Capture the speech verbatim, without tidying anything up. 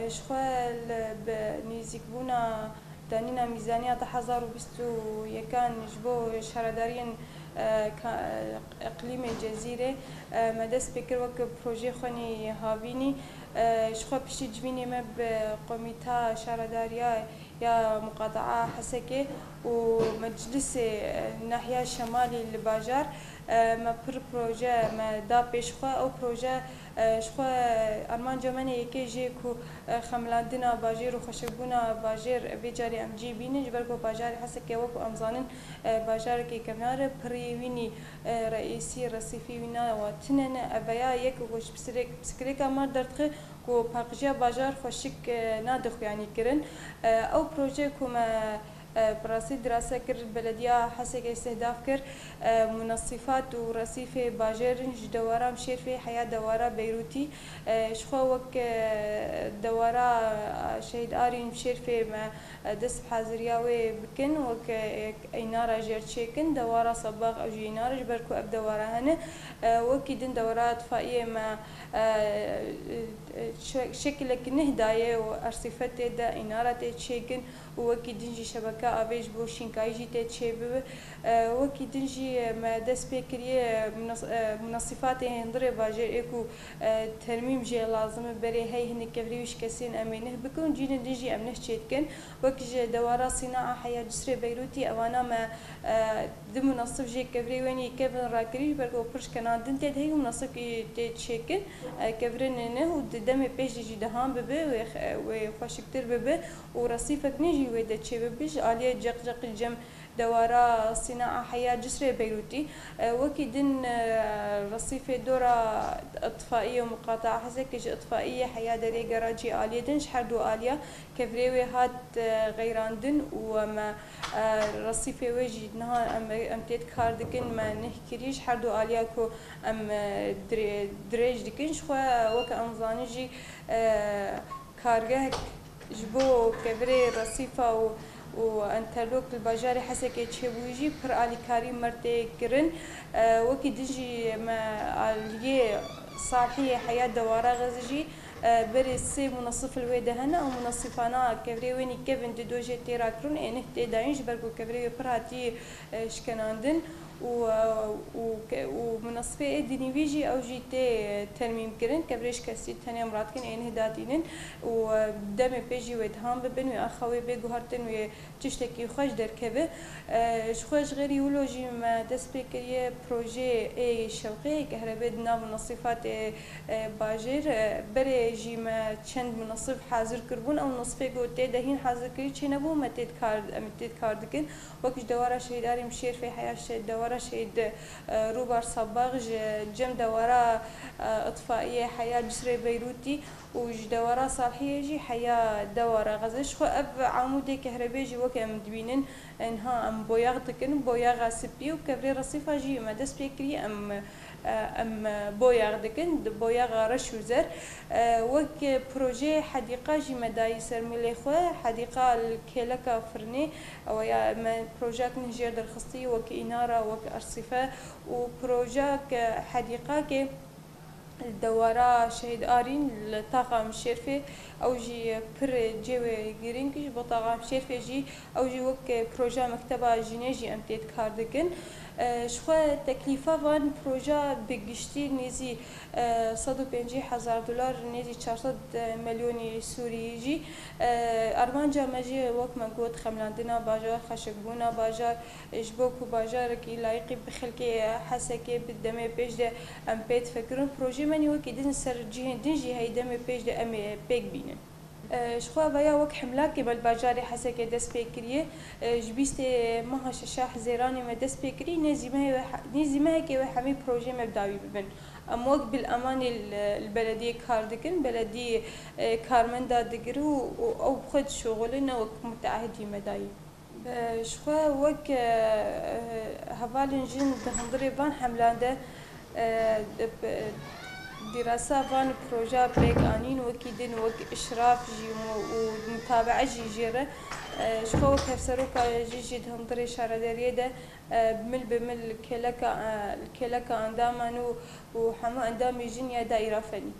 Ji xwe li bi nêzîkbûna danîna mîzaniya du hezar û bîst û yekan ji bo şaredariyên, e, ka-, e, iqlîmê Cezîrê, e, me dest pê kir wek projeyê xwe nî havînî. E, ji xwe piştî civînê me bi Komîta Şaredariya ya Muqataa Hesekê û Meclisê, e, Nahiya Şemalî li bajar, e, me pir proje me da pêş xwe. Ew proje, e, ji xwe armanca me ne yekê jê ku, e, xemilandina bajêr û xweşikbûna bajêr vê carê em cî bînin, ji ber ku bajarê Hesekê wek ku em zanin, e, bajarekî kevnar e, pirî wî nî, e, reîsî, resîfî wî nawa tune ne. Ev veya yek ku ji pirsirêk-, pirsgirêka me derdixe ku paqîjiya bajar xweşik, e, nadixuyanî kirin. E, ew proje ku me, e, bi rastî dirase kir, belediya Hesekê îstihdaf kir, e, munasifat û resîfê bajêr in ji dewara Mişêrfê heya dewara Beyrûtî. E, ji xwe wek, e, dewara, e, Şehîd Arîn Mişêrfê me, e, dest bi haziriya wê bikin, wek, e, Înara jêr çêkin, dewara Sebax ew jî Înara, ji ber ku ev dewara hene, e, wekî din dewara itfaiyê me, e, e, şe-, şekilek neh daye û ersîfe tê de Înara tê çêkin û wekî din jî şebeke avê ji bo şînkayî jî tê çêbibe. E, wekî din jî me dest pê kiriye munas-, e, munasîfatê hundirê bajêr ê ku, e, termîm jê lazim e, berê hey hinek kevirî wî ji kesên em ê neh bikin û cînên din jî em neh çêdikin. Wek ji dewara Sînaa Heya Cisrê Beyrûtî evana me, e, di munasib jê kevirê wê nî kevin rakirî, ji ber ku pir şkenandin tê de heyî û munasibkî tê çêkin, e, kevirê nêne û di demê pêş de jî dehan bibe, wê xe-, wê xweşiktir bibe û resîfek nê jî wê de çêbibe, ji aliyê ceqceqî cem dewara Sînaa Heya Cisrê Beyrûtî. E, wekî din, e, resîfê dora itfaiyê û muqataa Hesekê ji itfaiyê heya derê gera cî aliyê din ji her du aliya kevirê wê hat, e, xeyrandin û em, e, resîfê wê jî niha em, em tê kar dikin, me neh kirî ji her du aliya ku em, e, dirê-, dirêj dikin. Ji xwe weke em zanin jî, e, kargehek ji bo kevirê resîfa û, û enterlok li bajarê Hesekê çêbûyî jî pir alîkarî me tê kirin. E, wekî din jî me aliyê Salhiyê heya dewara Xezê jî, e, berê sê munasif li wê de hene. Ew munasifana kevirê wê nî kevin di dojê tê rakirin ê neh tê dayîn, ji ber ku kevirê wê pir hatî, e, şkenandin û, e, û ke-, û munasifê ê dinî wî jî ew jî tê termîm kirin. Kevirê şikestî tenê em radikin ê neh datînin û, e, demê pê jî wê dihan bibin, wê axa wê bê guhartin, wê tiştekî xweş derkeve. E, ji xwe ji xêrî wilo jî me dest pê kiriye projeyê ê şewqê, kehrebê di nav munasîfatê, e, bajêr. E, berê jî me çend munasif hazir kiribûn. Ew munasifê ku tê de hîn hazir kirî çênebû, me tê dikar, em tê dikar dikin. Wek ji dewara Şehîd Arîm Şêrfê heya şe-, dewara Şehîd, e, Rûbar Sabax ji cem dewara, e, itfaiyê heya Cisrê Beyrûtî û ji dewara Salhiyê jî heya dewara Xezê. Ji xwe ev amûdê kehrebê jî weke em dibînin, niha em boyax dikin, boyaxa spî û kevirê resîfa jî me dest pê kiriye, em, e, em boyax dikin, di boyaxa reş û zer. E, wek projeyê hedîqa jî me dayî ser milê xwe, hedîqa li kêleka Firnê, ew ya me projeyek neh jêr derxistî, wek înara, wek ersîfe û projeyek hedîqakê dewara Şehîd Arîn li taxa Mişêrfê, ew jî pir cêwê girîng ji bo taxa Mişêrfê jî, ew jî wek projeya mekteba jînê jî em tê kar dikin. E, ji xwe teklîfa van proje bi giştî nêzî, e, sed û pêncî hezar dolar, nêzî çar sed milyonî sûrî jî. E, armanca me jî wek me got, xemilandina bajar, xweşikbûna bajar, ji bo ku bajarekî layîqî bi xelkê Hesekê bi demê pêş de em pê difikirin. Projeyê me nî wekî din ser cihên din jî heyî demê pêş de em ê pêk bînin. E, ji xwe veya wek hemlakê me li bajarê Hesekê dest pê kiriye. E, ji bîstê meha şeşa Hizêranê me dest pê kirî, nêzî mehê we he-, nêzî mehekê wê hemî projeyê me bi dawî bibin. Em wek bilemanê li, li belediyê kar dikin, belediyê, e, karmenda digire û, û ew bi xwe dişuxulin, ne wek muteahidî me dayî. E, ji xwe wek, e, hevalên jin di hundirê van hemlan de, e, di, bi, dîrasa van proja pêk anîn, wekî din wek îşraf jî mu-, û mutabee jî jê re. E, ji xwe wek hevseroka jî, jî di hundirê şaredariyê de, e, mil bi mil kêleka, e, kêleka endaman û, û hemû endamê jin ya daîra fenî.